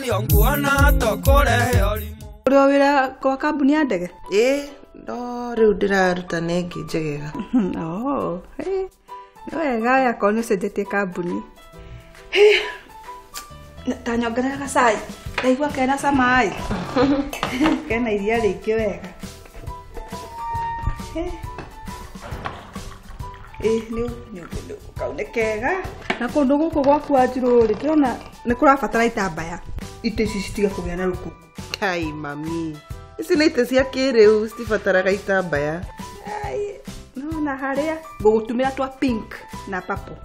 Ndĩragerio nguona to kũrehe ũrimũ. Ũrĩ wĩra kwa kambuni ya ndege? Ĩĩ, no rĩu ndĩraruta na ĩngĩ njegega. Oh, nĩ wega akorwo nĩ ũcenjetie kambuni. Ta nyongerera gacai. Ndaigua kena cama ĩ. Kena iria rĩingĩ wega. Nĩ kau nĩ kega. Na kũndũ gũkũ gwaku Wanjirũ rĩ, ndĩrona nĩ kũrabatara itambaya. Itĩ ici citige kũgĩa na rũkũngũ. Kai mami, ici nĩ itĩ cia kĩrĩu citibataraga itambaya. No na harĩa ngũgũtumĩra twa pink na purple.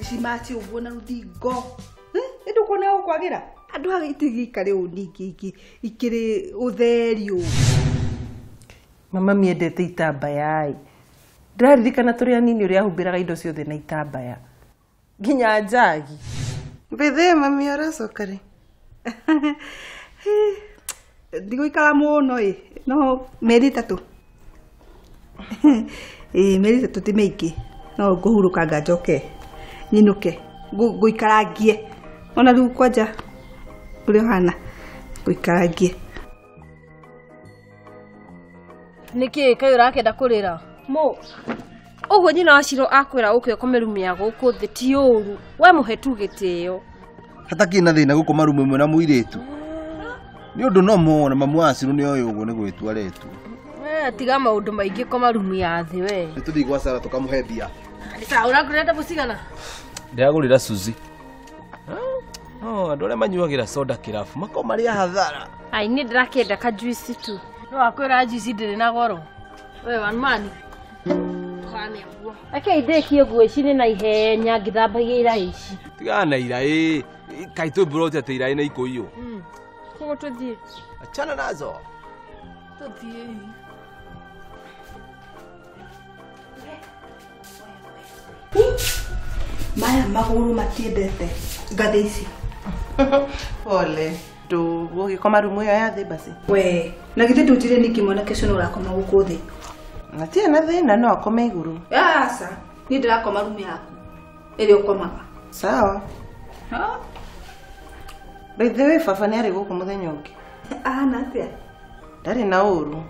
Cimaci ũguo na rũthingo. Ĩ ndũkuona gũkwagĩra? Andũ haha itigĩikare ũũ ningĩ ikĩrĩ ũtheri ũũ. Mama miendete itambaya ĩ. Ndĩraririkana tũrĩ anini ũrĩa ahumbĩraga indo ciothe na itambaya. Nginya njagi. Mbĩthĩ mami ũracoka rĩ? Ndigũikara mũno ĩ, no mĩeri 3. Ĩ mĩeri 3 ti mĩingĩ. No ngũhurũka njoke nyinũke ngũikarangie. Ona rĩu kwanja ũrĩa ũhana ngũikarangie. Nĩkĩ kaĩ ũrakĩenda kũrĩra? Mũ ũguo nyina wa Ciro akwĩra ũke ũkome rumu ya gũkũ thĩ ti ũru. We mũhe tu gĩtĩo. Hatakĩrĩ na thĩna gũkoma rumu ĩmwe na mũirĩtu. Nĩ ũndũ no muone mamu wa Ciro nĩ oĩ ũguo nĩ gwĩtua aretua. We tiga maũndũ maingĩ koma rumu ya thĩ we. Nĩ tũthiĩ gwa Sara tũkamũhe mbia. Sawa, ũragũrĩra ndabu cigana? Ndĩragũrĩra Suzy. No, andũ arĩa manyuagĩra soda kĩrabu makoragwo marĩ a hathara. Ai niĩ ndĩrakĩenda ka juice tu. No akwĩra juice ndĩrĩ na goro. We one man. Reke ndĩkie nguo ici nĩ na ihenya ngĩthambagia iraĩ ici. Tigana na iraĩ. Kaĩ twĩ mburoti atĩ iraĩ na ikũiyũ. Koguo tũthiĩ. Achana nazo. Tũthiĩ. Maya magũrũ matiendete ngathĩ ici. Pole. Ndũgũgĩkoma rumu ĩyo ya thĩ basi. We, na githĩ ndũnjĩre ningĩ mwanake ũcio nĩ ũrakoma gũkũ thĩ? Na tirĩ na thĩna no akome igũrũ. Aca, niĩ ndĩrakoma rumu yaku ĩrĩa ũkomaga. Sawa. By the way, baba nĩ arĩ gũkũ mũthenya ũngĩ. Ahana atĩa? Ndarĩ na ũru.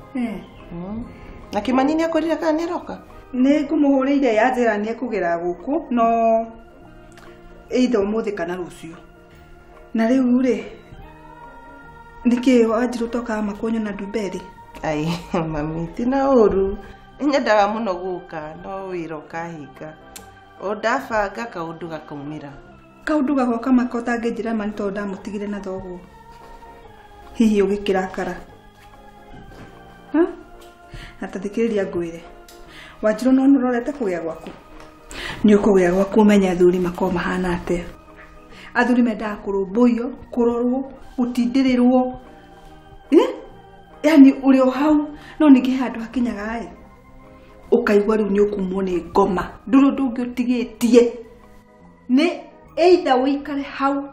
Na Kĩmani nĩ akwĩrire kana nĩ aroka? Nĩ ngũmũhũrĩire yanjĩra nĩ ekũgera gũkũ no either ũmũthĩ kana rũciũ. Na rĩu rĩ, nĩkĩ Wanjirũ ũtokaga makuonywo na ndumberi? Ai, mami, ti na ũru. Nyendaga mũno gũka no wĩra ũkahinga. O ndabanga kaũndũ gakaumĩra. Kaũndũ gagoka maka ũtangĩnjĩra ma nĩ tondũ ndamũtigire na thoguo. Hihi ũgĩkĩrakara. Na ta thikĩrĩria ngwĩre. Wanjirũ no nĩũrorete kũgĩa gwaku. Nĩ ũkũgĩa gwaku ũmenye athuri makoragwo mahana atĩa. Athuri mendaga kũrũmbũiyo, kũrorwo, gũtindĩrĩrwo. Yaani ũrĩ o hau no ningĩ he handũ hakinyaga ĩ ũkaigua rĩu nĩ ũkumwo nĩ ngoma. Ndũrĩ ũndũ ũngĩ ũtigĩtie. Nĩ either ũikare hau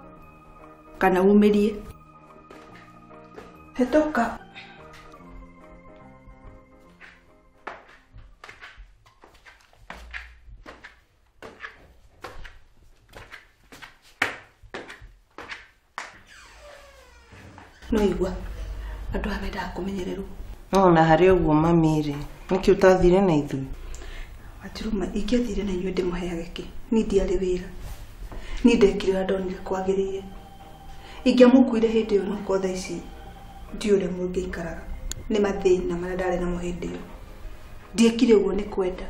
kana umĩrie. Hĩtũka. No igua andũ aya mendaga kũmenyererwo. No na harĩ ũguo mami rĩ, nĩkĩ ũtathire na ithuĩ? Wanjirũ ma ingĩathire na inyuĩ ndĩmũheage kĩ? Niĩ ndiarĩ wĩra. Niĩ ndekire ũrĩa ndonire kwagĩrĩire. Ingĩamũkuire hĩndĩ ĩyo no korwo thaa ici ndiũĩ ũrĩa mũngĩikaraga. Nĩ mathĩna marĩa ndarĩ namo hĩndĩ ĩyo. Ndiekire ũguo nĩ kwenda.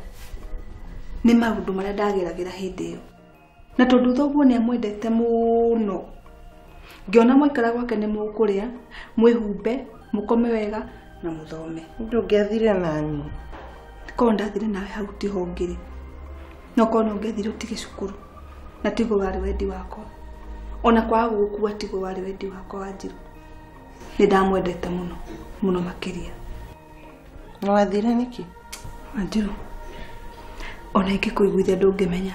Nĩ maũndũ marĩa ndageragĩra hĩndĩ ĩyo. Na tondũ thoguo nĩ amwendete mũno. Ngĩona mwaikara gwake nĩ mũkũrĩa, mwĩhumbe, mũkome wega na mũthome. Ndũngĩathire nani? Korwo ndathire nawe hau tiho ngĩrĩ. No korwo no ũngĩathire ũtige cukuru. Na tiguo warĩ wendi wakwa. Ona kwaga gũgũkua tiguo warĩ wendi wakwa Wanjirũ. Nĩ ndamwendete mũno, mũno makĩria. Na wathire nĩkĩ? Wanjirũ, ona ingĩkũiguithia ndũngĩmenya.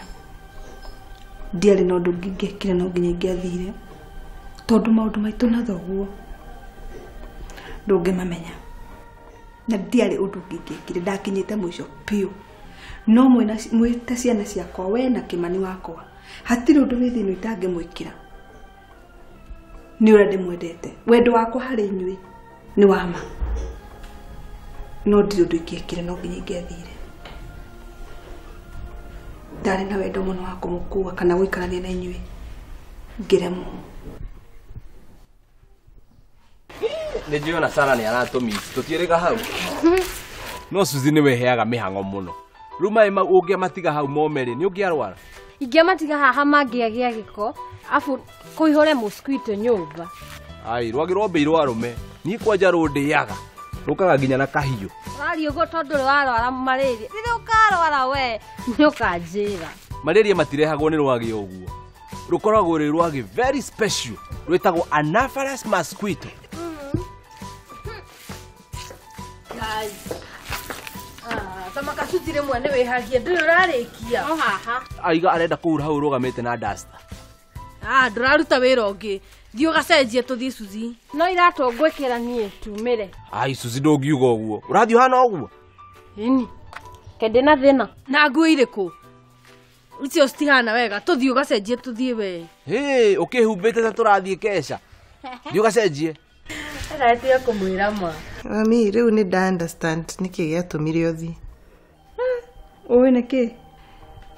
Ndiarĩ na ũndũ ũngĩ ingĩekire no nginya ingĩathire. Tondũ maũndũ maitũ na thoguo ndũngĩmamenya. Na ndiarĩ ũndũ ũngĩ ingĩekire, ndakinyĩte mũico biũ. No mwĩte ciana ciakwa, we na Kĩmani wakwa, hatirĩ ũndũ wĩ thĩinĩ itangĩmwĩkĩra. Nĩ ũrĩa ndĩmwendete. Wendo wakwa harĩ inyuĩ nĩ wa ma. No ndirĩ ũndũ ingĩekire no nginya ingĩathire. Ndarĩ na wendo mũno wa kũmũkua kana gũikarania na inyuĩ. Ngĩremwo. Nĩ njũĩ ona Sara nĩ aratũmici tũtiĩrĩga hau. No Suzy nĩ weheaga mĩhang'o mũno. Rĩu maĩ mau ũngĩamatiga hau mome rĩ nĩ ũngĩarwara. Ingĩamatiga haha mangĩagĩa gĩko afu kũihũre mosquito nyũmba. Ai rwagĩ rwambĩirwo arũme niĩ kwanja rũndĩaga rũkaga nginya na kahiũ. Ũraria ũguo tondũ nĩ warwara malaria. Rĩrĩa ũkarwara we nĩ ũkanjĩra. Malaria matirehagwo nĩ rwagĩ ũguo. Rũkoragwo rwĩ rwagĩ very special rwĩtagwo Anopheles mosquito. Tamaka Suzy rĩmwe nĩ wĩhagia ndũrĩ ũrarĩkia. O haha. Aiga arenda kũura hau ũrũgamĩte na duster. Ah, ndũraruta wĩra ũngĩ. Thiĩ ũgacenjie tũthiĩ Suzy. No iratũ ngwĩkĩra niĩ tumĩre. Ai Suzy ndũngiuga ũguo. Ũrathiĩ ũhana ũguo? Ĩni. Kende na thĩna. Na nguo irĩkũ? Icio citihana wega. Tũthiĩ ũgacenjie tũthiĩ we. Hĩ, ũkĩhumbĩte ta tũrathiĩ keca. Thiĩ ũgacenjie. Ndĩratiga kũmwĩra ma. Mami, rĩu nĩ nda understand nĩkĩ gĩatũmire ũthiĩ. Ũĩ nĩkĩ?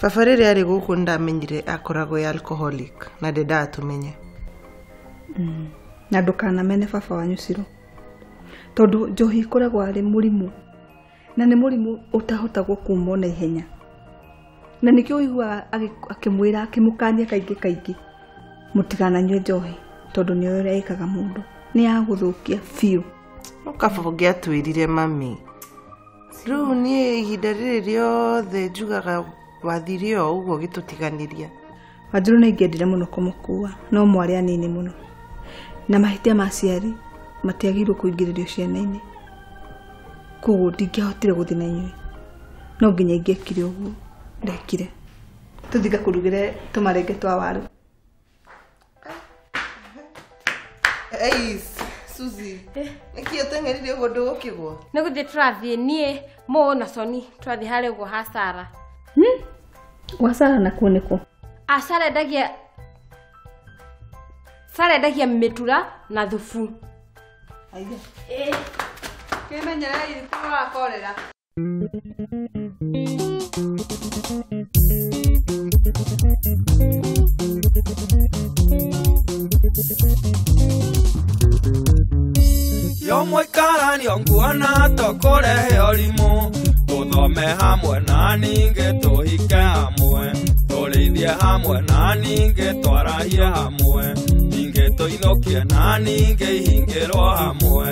Baba rĩrĩa arĩ gũkũ nĩndamenyire akoragwo e alcoholic na ndendaga tũmenye. Na ndũkanamene baba wanyu Ciro. Tondũ njohi ĩkoragwo arĩ mũrimũ. Na nĩ mũrimũ ũtahotagwo kumwo na ihenya. Na nĩkĩo ũiguaga akĩmwĩra akĩmũkania kaingĩ kaingĩ mũtikananyue njohi tondũ nĩ ũrĩa ĩkaga mũndũ. Nĩ yagũthũkia biũ. No kaba ũngĩatwĩrire mami. Rĩu niĩ ihinda rĩrĩ rĩothe njugaga wathire o ũguo ũgĩtũtiganĩria. Wanjirũ nĩ ingĩendire mũno kũmũkua no mwarĩ anini mũno. Na mahĩtia ma aciari matiagĩrĩirwo kũingĩrĩrio ciana-inĩ. Koguo ndingĩahotire gũthiĩ na inyuĩ. No nginya ingĩekire ũguo ndekire. Tũthiĩ ngakũrugĩre tũmarenge twa waru. Ei, Suzy, nĩkĩ ũteng'erire ũguo ndũgũkĩgwa? Nĩ gũthiĩ tũrathiĩ niĩ Mo na Soni tũrathiĩ harĩa ũguo ha Sara. Gwa Sara nakuo nĩkũ? Ah, Sara endagia mĩtura na thubu. Aiya. Kĩmenyerei tũrakorera. Yo mũikaranio nguona tũkũrehe ũrimũ tũthome hamwe na ningĩ tũhike hamwe tũrĩithie hamwe na ningĩ twarahie hamwe ningĩ tũinũkie na ningĩ ihingĩrwo hamwe.